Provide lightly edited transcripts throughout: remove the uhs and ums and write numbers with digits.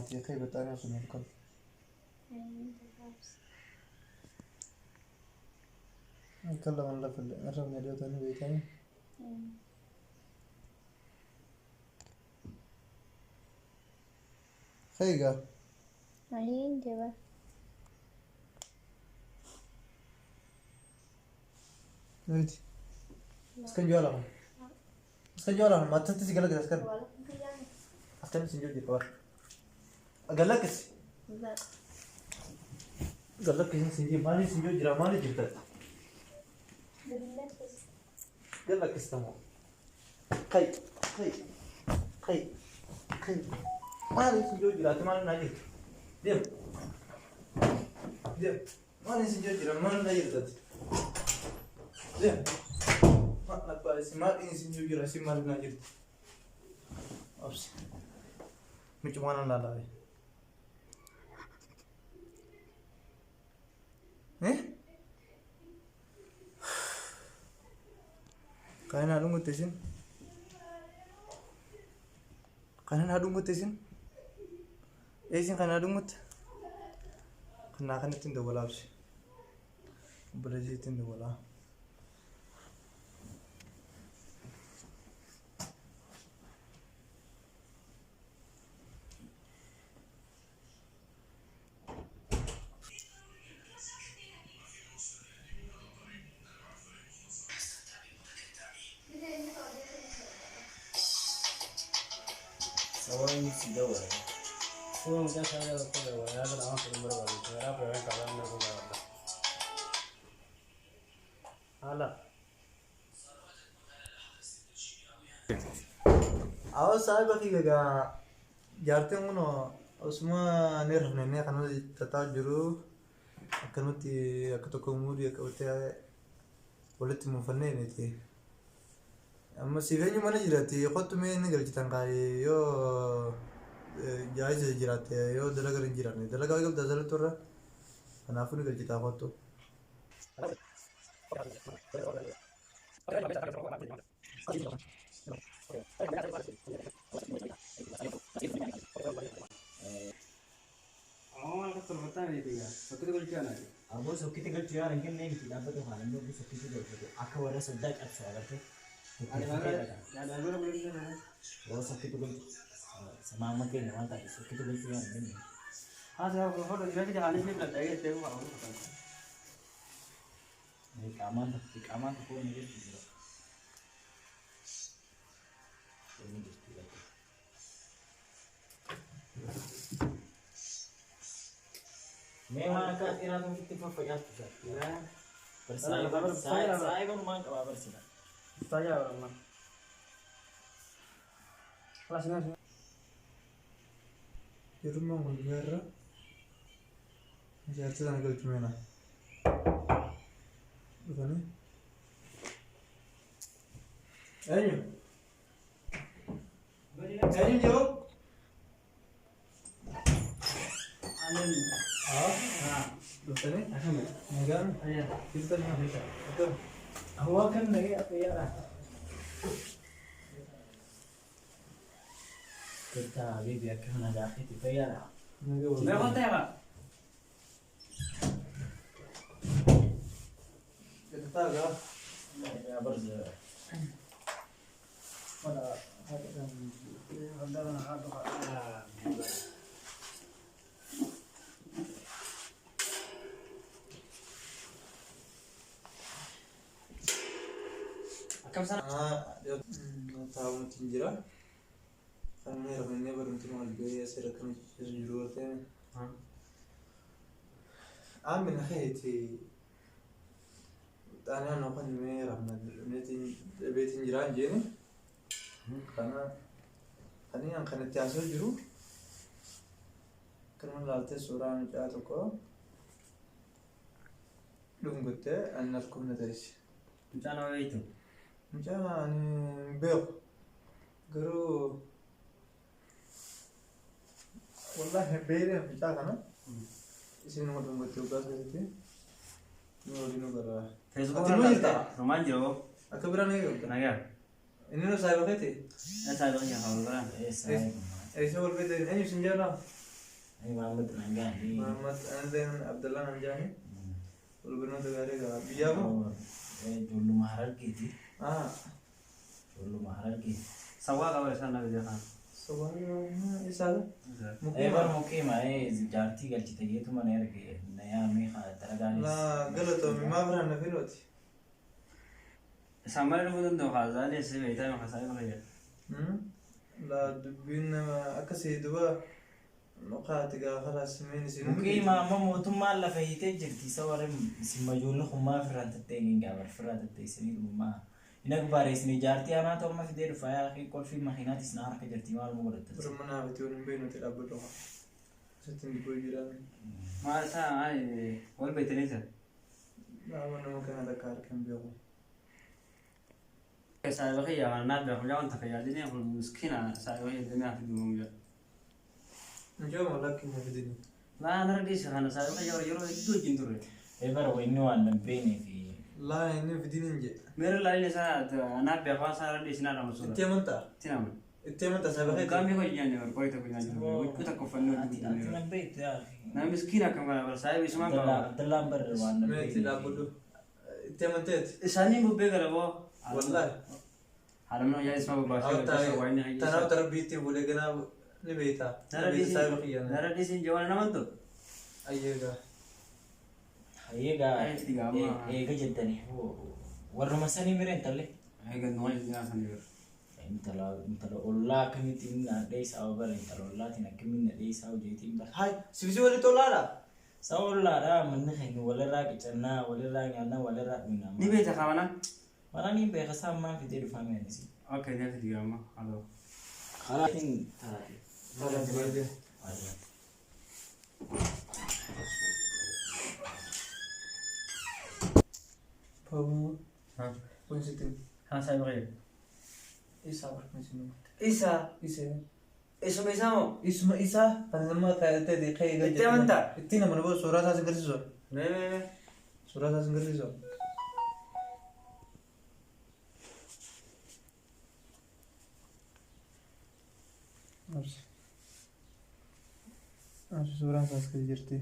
Ati kee baxaanii sun hin qabu. Kan lama lafa irra dhiyootanii beekanii. Egaa. Ayin jaba. Miti. Askan jual apa? Askan jual apa? Macam tu segala kita askan. Askan sinjau je kawan. Galak kes. Galak kes sinjau mali sinjau jira mali jirta. Galak kes tamu. Kai kai kai kai. Mali sinjau jira tu mali nadi. Diam. Diam. Mali sinjau jira mali nadi jirta. Diam. Maal isin jira si maal na jirti. Obsi. Michumaan laalaabe. Eh? Kan haadhungutte isin? Kan haadhungutte isin? Isin kan haadhungutte? Kanaa kanatti hin dawwalaa obsi. Obboleettii hin dawwalaa. Awo saahiba kiyya egaa jaartiin kun osuma ni rafnee kan nuti tataa jiru akkanumatti akka tokko muudii qabatee walitti muufannee miti. Amma siif eenyu mana jiraatti kottu mee inni galchitan kaayee yoo jaayisa jiraatte yoo dalagaa hin jiraanne dalagaa qabda jalatti irra kanaafuu ni galchitaa kottu. Aboo sokkitti galchuu yaala hin kennee miti dhaabbata afaan inni sokkitti galchatu akka warra soddaa cabsu agartee. Yeroo sokkitti galchu samaama keenya waan taate sokkitti galchuu yaala hin kennee. Qaamaan tokko qaamaan tokko ni jirti jira. Ni jirti lakkee. Mee waan akka dhiiraa tokkotti faffacaastu jira. Saayiba maan qabaa barsiisa. Yerummaan kun guyyaa jaartii sana galchu meena. Dhufanii. Eenyu? Eenyu jiru? Dhuftanii? Nagaan? Jirtanii? Akkam? Awwaa kan nagee afeeyyaadha. Kirta habibi akka kana gaafeeti fayyaadha. Nagaa Gadi gaa. Yaa barza. Taa'umti hin jira. Kan inni rafnee barumti maal gahee asirra kan jiru ta'e. Aamina keeti xaanaan yookaan mee rafna beetiin jira hin jeeni. Kana kan kanatti haasa'u jiru. Kanuma ilaaltee suuraa mucaa tokko dhunguttee ani harkumna ta'es. Mucaa nama beektu? Mucaa ani hin beeku. Garuu wallahi beekne mucaa kana isin nama dhungattee waggaa keessatti nu waliin nu gara. Ati nu jirta? Romaan jiru. Akka biraan eegamta? Nagaa. Inni nu saayiba keeti? Saayiba kiyya haa biraan. Eessa wal beektan? Eenyu isin jaalaa? Mahammad Nangaani. Mahammad anilleen Abdallah naan jaani. Wal barnoota gaarii qaba. Biyyaa koo? Ijoolluma Harargeeti. Ah. Ijoolluma Harargeeti. Sawwaa qaba isaan na biyya kana. Sobaan isaa Ee bar muqiima ee jaartii galchite jeetu mana erge na yaamee dalagaanis. La galatoomi maaf irraan na filooti. Isaan malee dhufuu danda'u haasaalee si beektaa yookaan haasaalee fayyada. La dubbiin nama akkasii duba maqaati gaa khalaas meen isin. Muqiima amma mootummaan lafa hiitee jirti isa warri isin majoolli kummaa firraan tattee gaabar firraa tattee isinii dhummaa. Hin akbaare isin jaartii anaa ta'u amma fidee dhufa yaa qolfii makiinaatis na harka jirti maaluma godhatta. Birma naa biti waliin beeknuti dhaabbatu. Asitti hin dubboo jiraan. Maal isaa wal beektanii isa. Dhaaba nama kana takka harka hin beeku. Saayiba kiyya kana naaf beeku jaa wanta fayyadinee kun miskiina saayiba kiyya deemee hafi duumamu jaa. Mucaa lakki hin fidini. Laa nara dhiise kana saayiba kiyya yeroo hedduu wajjin turre. Ee bara inni waan hin beeknee fi Laa inni fidini hin jedhe. Meera laalin isaa naaf beeku waan isaa nara dhiise naa dhama suura. Itti amantaa? Itti nama. Itti amantaa saayiba keeti? Gaamii koo nyaanne bara qorii tokko nyaanne huccuu takka uffannee ati wajjin ati turre. nan beektu yaa. Nama miskiina akkam kana bara saayiba isumaan qaba. Abdallaan barre waan nan Meeti dhaabbadhu. Itti amanteeti? Isaanii bubbee gara boo. Wallaahi. Haadha mana hojjaa isuma bobbaasee waan inni Tanaaf darbiitti bulee ganaa ni beektaa. Nara Ni beekta saayiba kiyya. Nara dhiisin jawaan namantu. Ayyeegaa. Eegaa Ay, diga, amma. eega jettanii warruma sanii mire intallee. Egaa nu wajjin nyaatan jiru. Intala intala ollaa akkamitti inni na dheessaa bara intala ollaatiin akkamiin na dheessaa hojeetiin bara. Hai, sibisi walitti tolaadha. Sa ollaadha manni keenya walirraa qicannaa walirraa nyaannaa walirraa dhugnaa. Ni beekta kaamana? Mana ni beeka isaa ammaan fidee dhufaa meenisi. Okay, ni fidi amma. Halo. Karaatiin taate. Pabu. Ha. Kun sitti. Ha saayiba kiyya. Isa barkun isin. Isa. Isa. Isuma isaa moo? Isuma isa kan nama kaayatee ka'ee Itti amantaa? Itti nama nama suuraa isaa agarsiisu. Mee mee mee. Suuraa isaa agarsiisu. Absi. Absi suuraan isaa as keessa jirti.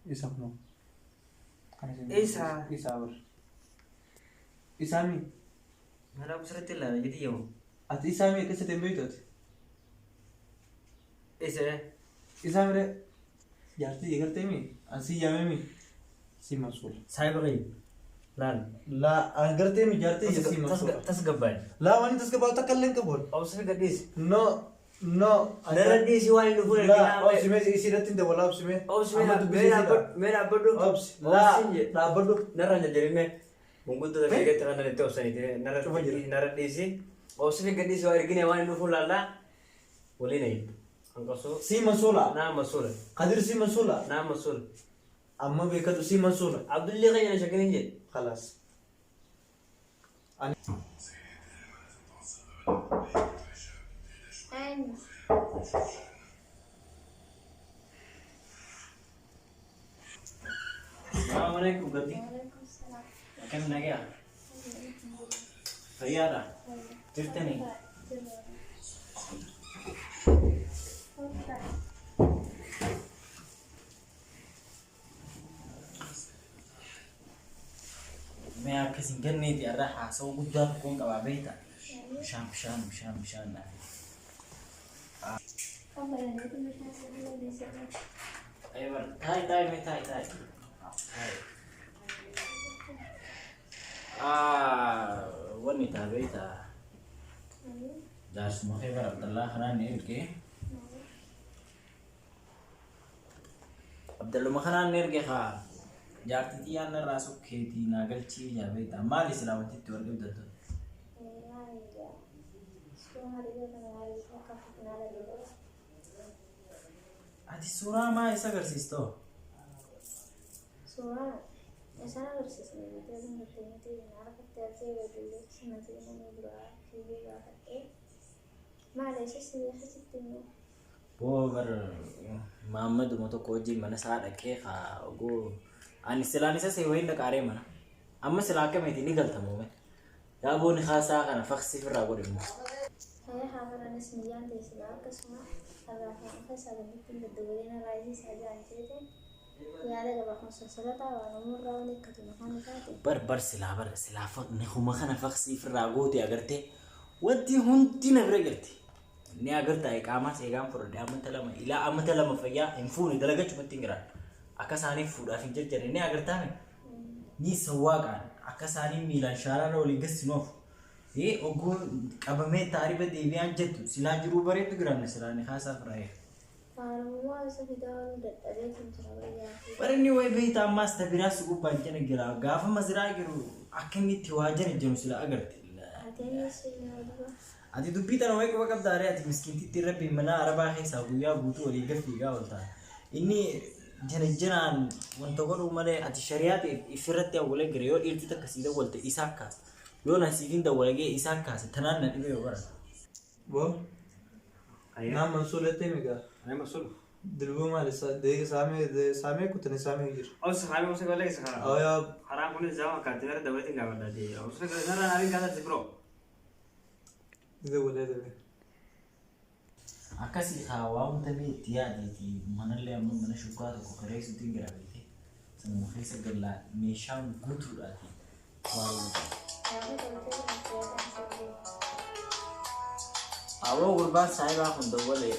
Isa kunoo. Kana isin- Isa. Isa bar. Isaami. Mana sirriitti ilaala jedhi yoo. Ati isaami akkasitti hin beektu ati. Isa. Isaa mire jaartii eegaltee mi? Asii yaamee mi? Si masuula. Saayiba kiyya. Laal. Laa agartee mi jaartii si masuula. Tasgabbaa'e. Laa waan tasgabbaa'u takka illee hin qabu. Obsi gadhiisi. No no. Nara dhiisi waan hin dhufuun Laa obsi mee isii irratti hin dabalaa obsi mee. Obsi Amma mee dubbisee siidha. mee dhaabbadhu. Obsi. Laa Obsi hin jedhe. dhaabbadhu. Narra hin jajjabine. Gunguddoota fiigetti kan itti obsaniiti. Narra Cufa jira. narra dhiisi. Obsi gadhiisi waa ergine waan hin dhufuun laallaa. Waliin ayi. Hanqasuu. Si masuula. Naa masuula. Kadir si masuula. Naa masuula. Amma beekatu si masuula. Abdullee keenya na shakkin hin jedhe. Khalaas. Ani. Eenyu? Salaamu alaikum gaddi. Waalaikum salaam. Akkam nagayaa? Fayyaadha? Jirtanii? Mee akkas hin ganneeti irra haasawaa guddaa tokkoon qabaa beekta. Bishaan bishaan bishaan bishaan naaf. Ee bar taa'i taa'i mee taa'i taa'i. Taa'i. Wanni taa beekta. Jaarsuma kee bara Abdallaa kanaan ni ergee. Abdalluma kanaan ni erge haa. Jaartii xiyyaan irraa sukkeetii naa galchii yaa beekta. Maali silaa wanti itti wal qabdattu? Ati suuraa maa isa agarsiistoo? Suuraa isaan agarsiisne jettee harkatti haasee beekullee matii nama biraa fiigee gaafadhee maal isa si akkasitti immoo Boo bar Mahammaduma tokko wajjin mana isaa dhaqee haa oguu ani silaan isa see wayin dhaqaaree mana. Amma silaa akkamiiti ni galtamuume. Yaaboon haasaa kana faqsii firraa godhe. Hayya haafaranis miyyaan teessila akkasuma irraa kan keessaa gaditti daddabaleen raayisii isaa jaan jeete yaada qaba kun sassalataa waan umurraa waan eeggatu maqaan isaati. Bar bar silaa bar silaa nihuma kana faqsii firraa goote agartee wanti hundi na bira galti. Ni agartaa iqaamas eegaan fudhadhe amata lama ilaa amata lama fayyaa hin fuune dalagachumatti hin jiraan. Akka isaaniif fuudhaaf hin jajjarre ni agartaa mi? Ni sawwaaqaan akka isaanii miilaan shaaraarra olii gassinoof. Oguu qabamee taariba deebi'aan jettu silaa jiruu bareedu jiraanne silaa ni haasaa firaa eega. Faarummaa isa fidaa ooluu dadhabee kan jira wayyaa. Barinni wayi beektaa ammaas tabiraas gubbaan jala jira gaafa maziraa jiru akka inni itti waa jala jiru sila agarte. Ati eenyu duba? Ati dubbii tana wayi quba qabdaa ree ati miskiintitti rabbi mana arabaa keessaa guyyaa guutuu walii gaffiigaa oolta. Inni jala jalaan wanta godhuu malee ati shari'aa ta'e ifirratti awwalee gara yoo dhiirti takka sii dawwalte isaa kaasa. Yoo na siifin dawwalagee isaa kaasa tanaan na dhibee yoo bara. Boo. Naa mansuulettee migaa. Ani masuul. Dilbuu maal saamee saamee kutanii saamee jira. Obsa kaamee obsa galee isa karaa. Awyaa Karaan kunis zama kaatee dabalatiin gaafadha. Obsa galee sarara naafin kaasaa bro. dawwalee dabe. Akkasii haa waa wanta itti yaadeeti manallee amma mana shukkaa tokko kareessuutiin gara beekte sanuma keessa gallaa meeshaan guutuudhaati. Gaafa toltee kan sirrii. Aboo gurbaan saayibaa kun dawwalee.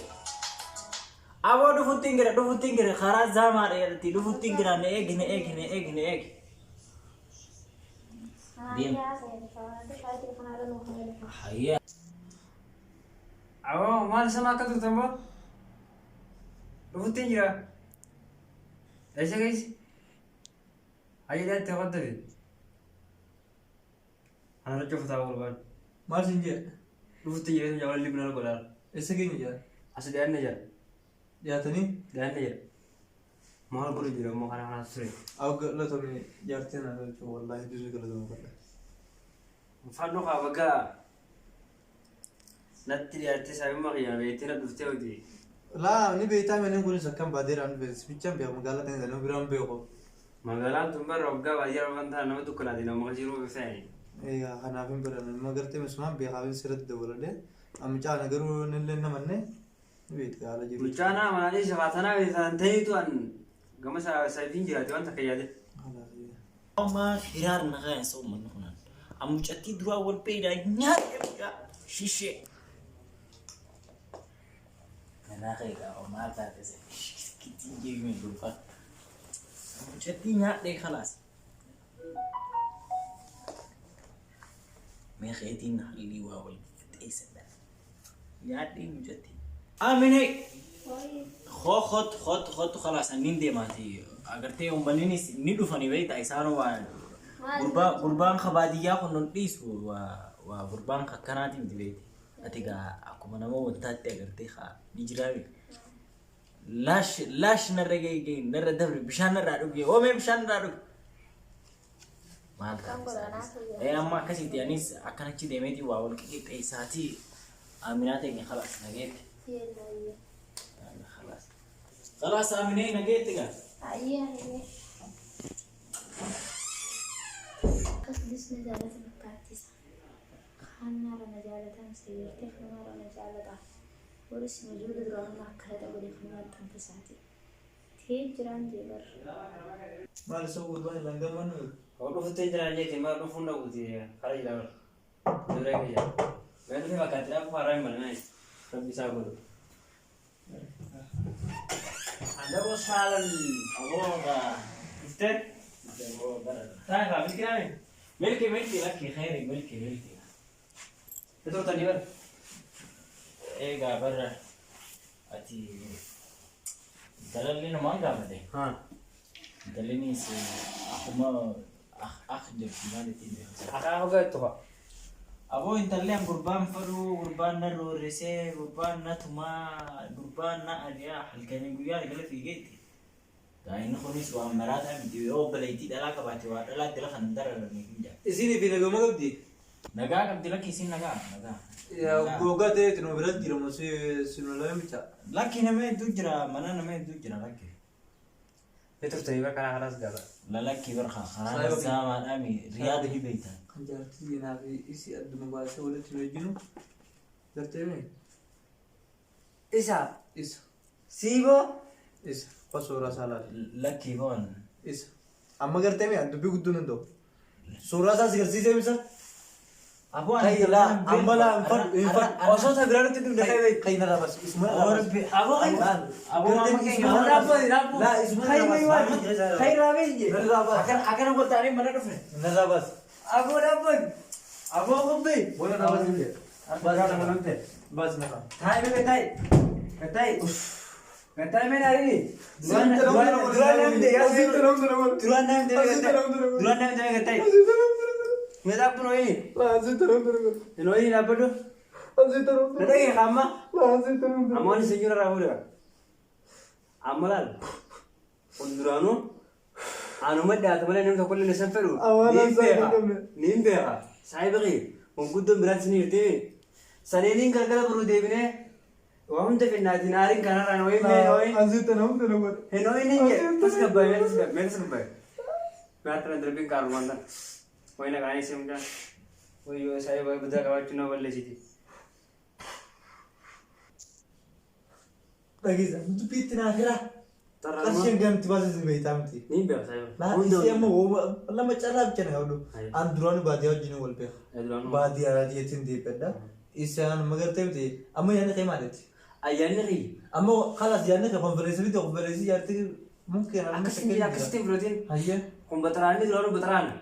Aboo dhufuttiin gira dhufuttiin gira karaa zaamaa dheeratti dhufuttiin gira na eegi na eegi na eegi na eegi. Deem. Yaa seeni kawaate kaatii kanarra nu fayyadu. Hayyaa. Awoo maal sama akka turtan boo? Dhufuttiin jira. Eessa geessi? Hayya itti hoddabe. Ana rakkoo fataa gurbaan. Maal siin jedhe? Dhufuttiin jira jawala libna godhaa. Eessa keenya jira? As dhiyaanne jira. Dhiyaatanii? Dhiyaanne jira. Maal godhu jira immoo kana kana ture. Aw galatoomi jaartiin na galchu wallaahi bisu galatoomi godha. Fannoo haa baggaa natti dhiyaattee saayimmaa kiyyaa beektee na dhuftee hojii. Laa ni beektaa manneen kunis akkam baadeeraan beeksifachaan beeku magaalaa kana jedhamu biraan beeku. Magaalaan tun bara waggaa baay'ee waan ta'an nama dukkanaati nama jiruu bifaan. Egaa kanaaf hin baran nama gartee misumaan beekaa fi sirriitti dabaladhe amichaan garuu nillee namanne ni beekta haala jiru. Mucaan amanaa shafaatanaa beektan ta'eetu an gama saayitiin jiraate waan takka yaade. Amma hiraar nagaa hin sa'u manni kunan. Amucattii duraa wal beeydaa nyaata mucaa shishee. Manaa keegaa maal taate kitiin jeeqame gurbaa. Amucattii nyaadhee khalaas. Mee keetiin hallii waa wal qixxeessadha. Nyaadhee mucattii. Aminee. Khot khot khot khalaas annin deemaati. Agartee uummanninis ni dhufanii beektaa isaan waa gurbaan kabaadiyyaa kun nun dhiisu waa gurbaan akkanaatiin miti beekti. Ati gaa akkuma nama wantaatti agartee haa ni jiraa beekti. Laash laash narra gahee narra dabre bishaan narraa dhuge oomee bishaan narraa dhuge. Maal taate? Amma akkasitti anis akkanachi deemeeti waa wal qixxeessaatii Aminaa ta'e khalaas nageetti. Khalaas. Khalaas Aminee nageetti gaa. Ayyaa ayyaa. Akkasumas na jaalata fakkaatisa. Kanarra na jaalatan seertee kanarra na jaalata. Boris majuula duraan akkana godhe kan maxxanfisaati. Tee jiraan jee bar. Maal isa gurbaan ilaan gammannu? Hoo dhufuttee jiraan jeeti maal dhufuun dhabuuti karaa jira bara. Dura eega jira. Mee dhufee fakkaatti dhaaf karaa hin banne rabbi isaa godhu. Andaboo saalan Aboo gaa. dhuftee Aboo bara. taa'e faa milki naame. Milki milki lakki khayri milki milki. Turtanii bara. Egaa barra ati intalalli namaan gaafate. Haa. Intallinis akkuma akh jirti maal ittiin beekamsa. Akaakuu gahettu fa'a. Aboo intalli an gurbaan fadhuu gurbaan na roorrisee gurbaan na tumaa gurbaan na ari'aa halkanii guyyaa gala fiigeetti. Daa'imni kunis waan maraataa miti yoo obboleettii dhalaa qabaate waa dhalaatti lafa hin dararaniif hin jaa. Isin fi nagama qabdi? Nagaa qabdi lakki isin nagaa nagaa. Gogaa ta'eeti nu biratti jiramu si nu lama bicha. Lakki nama hedduu jira mana nama hedduu jira lakki. Ni turtanii bara karaa karaas gaba. Lalakkii barka karaa Saayiba zaamaadhaami riyaada ni beektan. Kan jaartii keenyaa fi isi adduma baasee walitti nu ejjinu gartee mee Isa isa siiboo isa qofa suuraa isaa laali Lakkii boon. isa amma gartee mee dubbii guddoo danda'u suuraa isaa si garsiisee misa Aboo Kai laa amma laa hin fadhu hin fadhu osoo ta biraa nutti dhufne kai beeku. kai narraa bas isuma narraa bas Warbi Aboo kai Aboo maama keenya Aboo dhaabboo dhaabboo. Laa isuma Kai narraa mai bas waan kai raabee je. narraa bas Akkana akkana wal taanee mana dhufne. narraa bas Aboo dhaabboo. Aboo kubbee. Bona narraa bas hin jedhe Bas nama namte. bas narraa Taa'e mee taa'e. Taa'e. Taa'e mee naarini. Duraan Duraan namte yaa Duraan namte duraan namte taa'e. Mee dhaabboo nooyini. Nooyini dhaabbadhu. Na dhagee hamma. Amma waan isin jiru irraa fuudhe. Amma laal. Kun duraanuu anuma dhiyaatu malee namni tokko illee isin fedhu. Niin beeka. Niin beeka. Saayiba kee gurguddoon biraan isin hirtee sadeeniin galgala boruu deebinee waa hunda fennaatiin aariin kanarraan wayii mee wayii. Hin ho'in hin jedhe. Tasgabbaa'e mee tasgabbaa'e mee tasgabbaa'e. Mee harka darbiin qaarumaan tana. Wayii naqaan isin mucaan. Wayyoo saayiba guddaa qabaachuu nama balleessiti. Dhageessa dubbii itti naa jira. Qarshiin gamti baasee beektaa miti. Niin beeka saayiba. Laa isii amma lama carraa bicha na qabdu. An duraan baadiyyaa wajjin wal beeka. Baadiyyaa jeetiin deebi'adha. Isaan magartee miti amma yaadni kee maaliiti? Ayyaanni kiyya. Amma kalas yaadni kee konfereensii miti konfereensii jaartii mumkin Akkasiin jira akkasitti fudhatiin. Hayyee. Kun bataraanni duraanuu bataraana.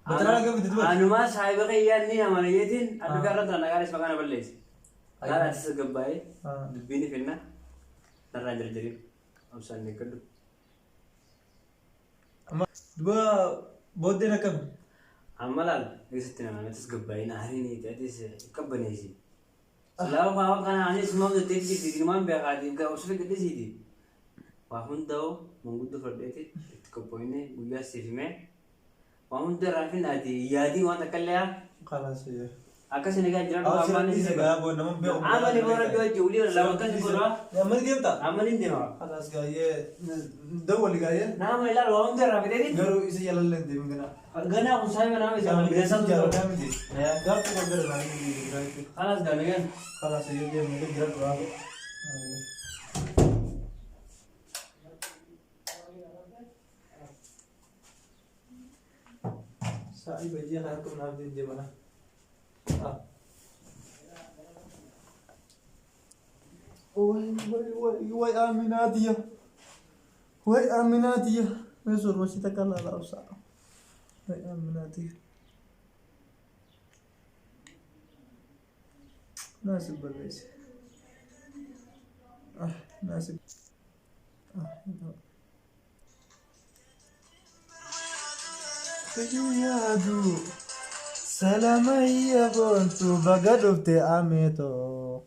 Bataraana gamitti dubbatu? Anumaa saayiba kiyyaa ni amana jeetiin addugaa irra tana naqaan isma kana balleesse. Laala ati tasgabbaa'ee dubbiin finna narraa jarjarin obsaan eeggadhu. Amma duba booddeen akkami? Amma laal eessatti nama tasgabbaa'ee naariin atis qabbaneessi. Silaa waan kana anis maal jettee jirti ilmaan beekaatiif gaa obsa fiqidhisiiti. Waa hundaa'u manguddoo fardheeti itti qophoofne guyyaa siif himee waa hunda irraa finnaati yaadii waan takka illee Kalas Akkasii nagaa jira Awwa sirrii isa gaa boo nama beeku. Amma ni bora dhiyoo jiru lama akkas godhaa. Amma ni deemta? Amma ni deema. Kalas gaayee dawwali gaayee. Nama ilaalu waa hunda irraa fidee Garuu isa jalallee hin deemin ganaa. ganaa kun saayiba nama isa bineensa Jaalladhaa miti. Gaafa tokko gara isaanii jiraachuu. Kalas gaa nagaan. Kalas yoo deemu jira duraa. Saayiba jee kan akkam naaf deemana. Way way way way Aminaatiya. Way Aminaatiya. Mee sorba si takka laalaa obsaa. Way Aminaatiya. Naasib balleesse. Ah naasib. Ah. Fayyuu yaadu. Salamayya boontu baga dhufte ameetoo.